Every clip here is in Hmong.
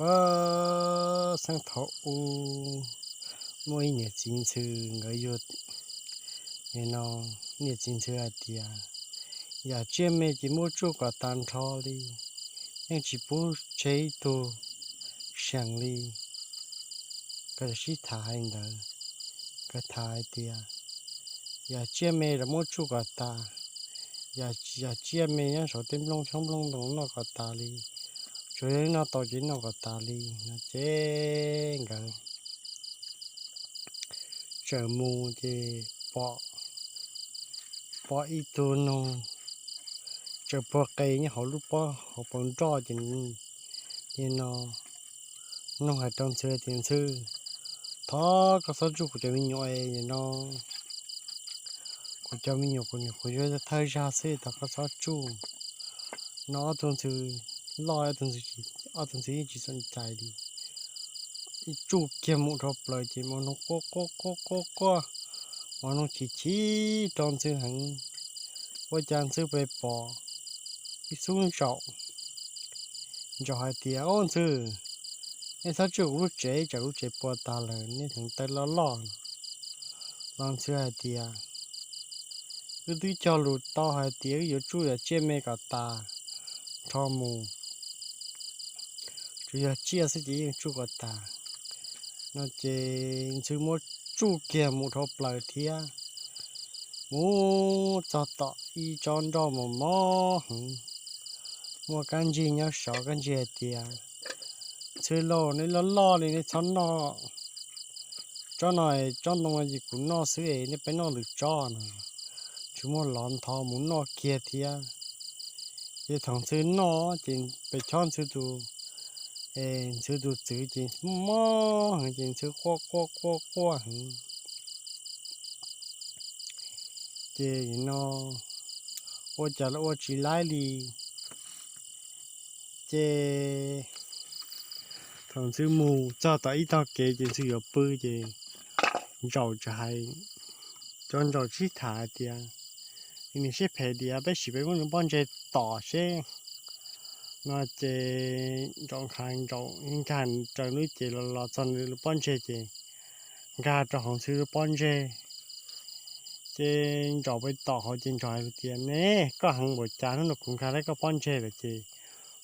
Puag thaum ub muaj ib niam txiv ntxhw, nkawd yug, no, niam txiv ntxhw hais tias, yam tsiaj me ces muab tsuj kom tas nrho li, yeej tsis pub tseg ib tug seem li. Nkawd sib tham hais ntawd, nkawd tham hais tias, yam tsiaj me los muab tsuj kom tas, yam tsiaj me nyob saum tej nplooj xyoob nplooj ntoo noj kom tas li, tsuas yog noj tau ces noj kom tas li no ces nkawd txawm mus ces pom, pom ib tug noog tseem puag qe nyob hauv lub pob hauv paus nroj ces, no, noog hais rau ntxhw tias, ntxhw, thov koj txhob tsuj kuv cov me nyuam no, kuv cov me nyuam kuv nyuam qhuav yuav thawj zag xwb, thov koj txhob tsuj. No ob tug ntxhw loj, ob tug ntxhw yeej tsis txom cai li, tsuj kiag mus dhau plaws ces mos noog quaj quaj quaj quaj quaj, mos noog chim chim rau ntxhw heev. Ua cas ntxhw pem pom ib xub ntsaum, ntsaum hais tias, ob ntxhw, nej txhob tsuj kuv lub tsev, tsam lub tsev puas tas lawm nej hneev taw loj loj. Los ntxhw hais tias, wb twb cog lus tau hais tias wb yuav tsuj yam tsiaj me kom tas nrho mus, tsuas yog tsiaj xwb ces yeej tsuj kom tas. No ces ntxhw muab tsuj kiag mus dhau plaws thiab, mus txog tom ib tsob nroj mos mos heev, muaj kab ntsig nyob saud, kab ntsig hais tias, ntxhw lauj, nej loj loj li nej txhob noj tsob no, tsob ntoo no ces kuv noj xwb es nej peb noj lwm tsob no. Ntxhw muab lov ntho mus noj kiag thiab. Ces thaum ntxhw noj ces pem chob ntxhw tus, ntxhw tus txwv ces mob heev ces ntxhw quaj quaj quaj quaj heev. Ces no ua cas los ua tsis laib li. Ces thaum ntxhw mus txog tom ib tog kev ces ntxhw yuav pw ces ntsaum txawm hais, cov ntsaum sib tham hais tias, niam siab phem diam, peb sim peb muab nws pob ntseg tom seb. No ces ntsaum nkag, ntsaum nkag raws lub cev los los txog nws lub pob ntseg ces nkag rau hauv ntxhw lub pob ntseg. Ces ntsaum pem tom hauv ces ntsaum hais tias, ne, koj heev npaum cas, hnub no kuv nkag tau koj pob ntseg lawm ces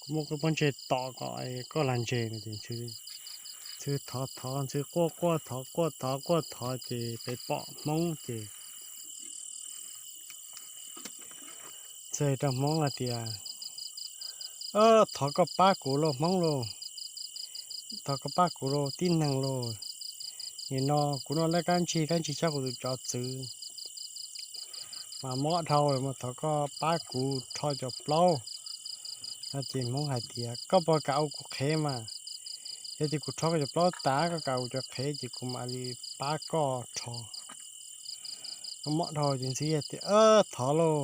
kuv muab koj pob ntseg tom kom koj lag ntseg no ces ntxhw thov thov, ntxhw quaj quaj thov, quaj thov quaj thov ces pem pom hmoob ces ntxhw hais rau hmoob hais tias, thov koj pab kuv lauj hmoob lauj, thov koj pab kuv lauj tib neeg lauj. Nim no kuv noj lawv kab ntsig, kab ntsig chob kuv tus tsov txwv mas mob dhau lawm, mas thov koj pab kuv rho cov plaub. No ces hmoob hais tias, koj puas kam ua kuv qhev mas? Yog tias kuv rho koj cov plaub tas, koj kam ua cov qhev ces kuv mam li pab koj rho. Mob dhau ces ntxhw tias, thov lauj,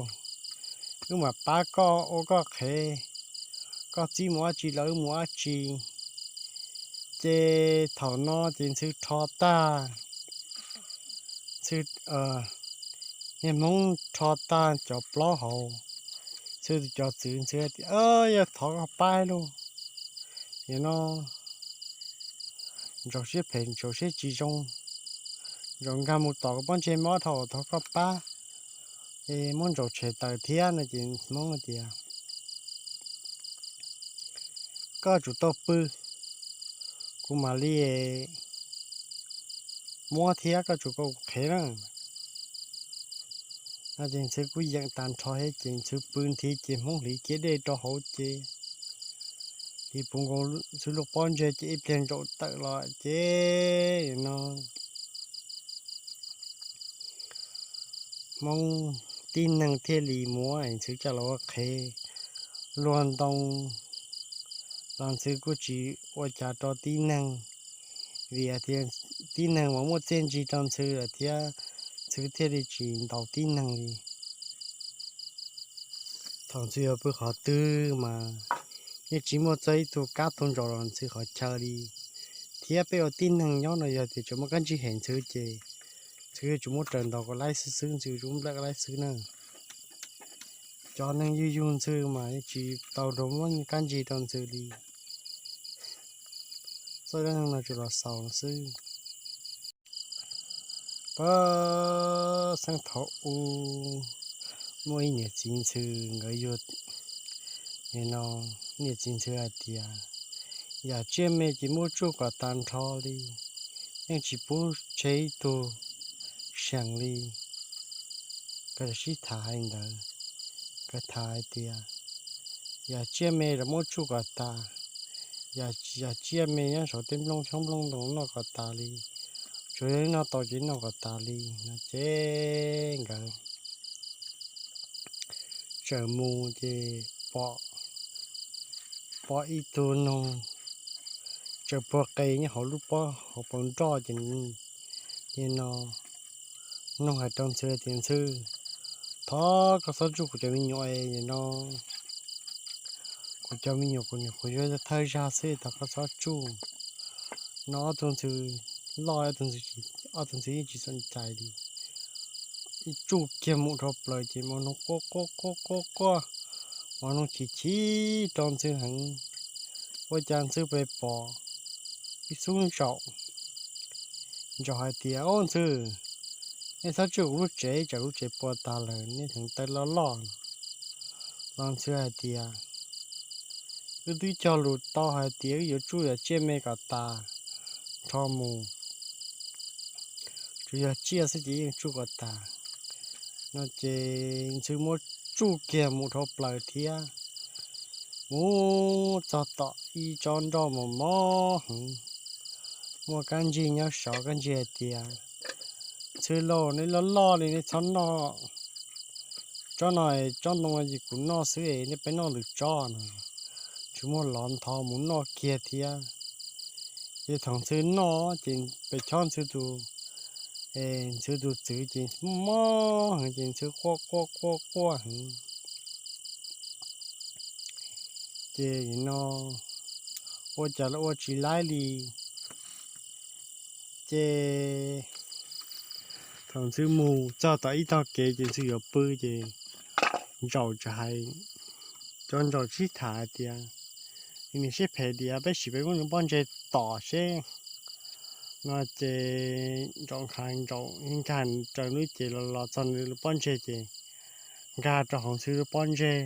wb mam pab koj ua koj qhev, koj txib mus dab tsi los wb mus dab tsi. Ces thaum no ces ntxhw rho tag, ntxhw, niag hmoob rho tag cov plaub hauv ntxhw tus cov txwv, ntxhw tias, yog thov koj pab lauj. Nim no ntsaum siab phem, ntsaum siab tsis zoo, ntsaum nkag mus tom koj pob ntseg mob dhau, thov koj pab, es muab ntsaum tshem tawm thiab no ces hmoob tias, koj tsum tau pw, kuv mam li muab thiab, koj tsum koj kuv qhev na. No ces ntxhw kuj yeem tag nrho thiab ces ntxhw pw nthi ces hmoob hliv kiag dej rau hauv ces hliv puv nkaus ntxhw lub pob ntseg ces ib pliag ntsaum tawm los ces no hmoob tib neeg thiaj li muab ntxhw coj los ua qhev luag ntoo. Los ntxhw kuj tsis ua cas rau tib neeg, vim tias tib neeg mas muaj txiaj ntsig rau ntxhw lawm thiab, ntxhw thiaj li tsis ntaus tib neeg li. Thaum ntxhw yuav pw qhov twg mas yeej tsis muaj txog ib tug kab tug ntsaum los ntxhw qhov chaw li. Thiab peb ua tib neeg nyob no yog tias tseem muaj kab ntsig hem ntxhw ces ntxhw yuav tsum muab raws ntaus kom laib xwb xwb, ntxhw yuav tsum muab nplawm kom laib xwb na. Cov neeg yug yug ntxhw mas yeej tsis tau nrog muab kab ntsig rau ntxhw li. Txoj dab neeg no tsuas los xaus xwb. Pab xeeb thaum ub muaj ib niam txiv ntxhw, nkawd yug, nim no niam txiv ntxhw hais tias yam tsiaj me ces muab tsuj kom tas nrho li, yeej tsis pub tseg ib tug seem li. Nkawd sib tham hais ntawd, nkawd tham hais tias yam tsiaj me los muab tsuj kom tas, yam tsiaj me nyob saum tej nplooj xyoob nplooj ntoo noj kom tas li, tsuas yog noj tau ces noj kom tas li no ces nkawd txawm mus ces pom, pom ib tug noog tsaws puag qe nyob hauv lub pob hauv paus nroj ces, ces no noog hais rau ntxhw tias ntxhw, thov koj txhob tsuj kuv cov me nyuam no, kuv cov me nyuam kuv nyuam qhuav yuav thawj zag xwb, thov koj txhob tsuj. No ob tug ntxhw loj, ob tug ntxhw yeej tsis txom cai li, tsuj kiag mus dhau plaws ces mos noog quaj quaj quaj quaj quaj, mos noog chim chim rau ntxhw heev. Ua cas ntxhw pes pom ib xub ntsaum, ntsaum hais tias, Au ntxhw, nej txhob tsuj kuv lub tsev, tsam lub tsev puas tas lawm nej heev taw loj loj. Los ntxhw hais tias, Wb twb cog lus tau hais tias wb yuav tsuj yam tsiaj me kom tas nrho mus, tsuas yog tsiaj xwb ces yeej tsuj kom tas. No ces ntxhw muab tsuj kiag mus dhau plaws thiab, mus txog tom ib tsob nroj mos mos heev, muaj kab ntsig nyob saud, kab ntsig hais tias, Ntxhw lauj, nej loj loj li nej txhob noj tsob no, tsob ntoo no ces kuv noj xwb, nej peb noj lwm tsob no. Ntxhw muab lov ntho mus noj kiag thiab. Ces thaum ntxhw noj ces pes chob ntxhw tus, ntxhw tus txwv ces mob heev ces ntxhw quaj quaj quaj quaj heev. Ces no ua cas los ua tsis laib li. Ces thaum ntxhw mus txog tom ib tog kev ces ntxhw yuav pw ces ntsaum txawm hais, cov ntsaum sib tham hais tias, Nws siab phem diam, peb sim peb muab nws pob ntseg tom seb. No ces ntsaum nkag, ntsaum nkag raws lub cev los los txog nws lub pob ntseg ces nkag rau hauv ntxhw lub pob ntseg.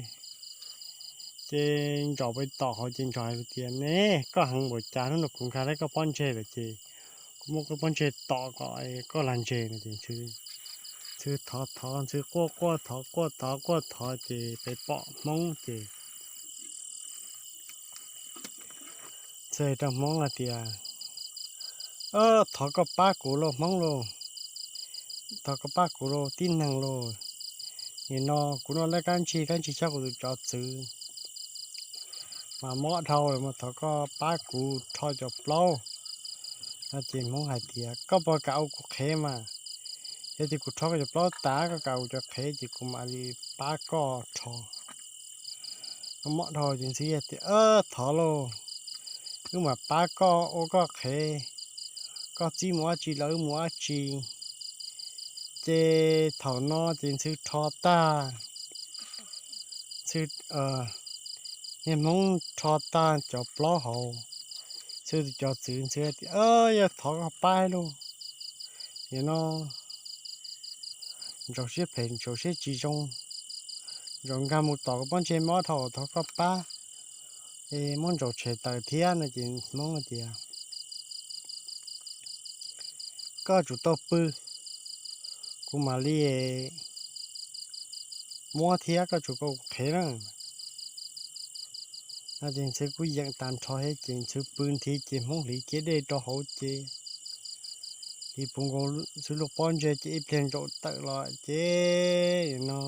Ces ntsaum pw tom hauv ces ntsaum hais tias, Ne, koj heev npaum cas, hnub no kuv nkag tau koj pob ntseg lawm ces kuv muab koj pob ntseg tom kom koj lag ntseg no ces ntxhw thov thov, ntxhw quaj quaj thov, quaj thov quaj thov ces pem pom hmoob ces ntxhw hais rau hmoob hais tias, Thov koj pab kuv lauj hmoob lauj, thov koj pab kuv lauj tib neeg lauj. Nim no kuv noj lawm kab ntsig, kab ntsig chob kuv tus tsov txwv mas mob dhau lawm mas thov koj pab kuv rho cov plaub. No ces hmoob hais tias, Koj puas kam ua kuv qhev mas? Yog tias kuv rho koj cov plaub tas koj kam ua kuv cov qhev ces kuv mam li pab koj rho. Mob dhau ces ntxhw tias, Thov lauj, wb mam pab koj ua koj qhev, koj txib mus dab tsi los wb mus dab tsi. Ces thaum no ces ntxhw rho tag, ntxhw, niag hmoob rho tag cov plaub hauv ntxhw tus cov txwv, ntxhw tias, Yog thov koj pab lauj. Nim no ntsaum siab phem, ntsaum siab tsis zoo, ntsaum nkag mus tom koj pob ntseg mob dhau, thov koj pab, es muab ntsaum tshem tawm thiab. No ces hmoob tias, Koj tsum tau pw, kuv mam li muab thiab, koj tsum ua kuv qhev na. No ces ntxhw kuj yeem tag nrho thiab ces ntxhw pw nthi ces hmoob hliv kiag dej rau hauv ces hliv puv nkaus ntxhw lub pob ntseg ces ib pliag ntsaum tawm los ces no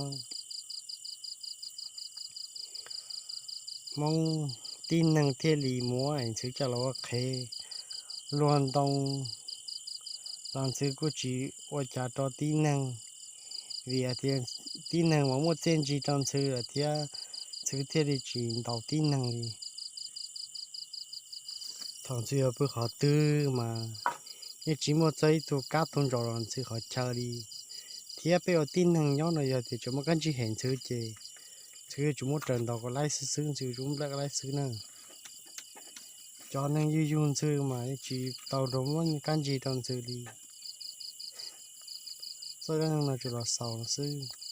hmoob tib neeg thiaj li muab ntxhw coj los ua qhev. Luag ntoo los ntxhw kuj tsis ua cas rau tib neeg, vim tias tib neeg mas muaj txiaj ntsig rau ntxhw lawm thiab, ntxhw thiaj li tsis ntaus tib neeg li. Thaum ntxhw yuav pw qhov twg mas yeej tsis muaj txog ib tug kab tug ntsaum los ntxhw qhov chaw li, thiab peb ua tib neeg nyob no yog tias tseem muaj kab ntsig hem ntxhw ces ntxhw yuav tsum muab raws ntaus kom laib xwb xwb, ntxhw yuav tsum muab nplawm kom laib xwb na. Cov neeg yug yug ntxhw mas tsis tau rov muab kab ntsig rau ntxhw li. Txoj dab neeg no tsuas los xaus xwb.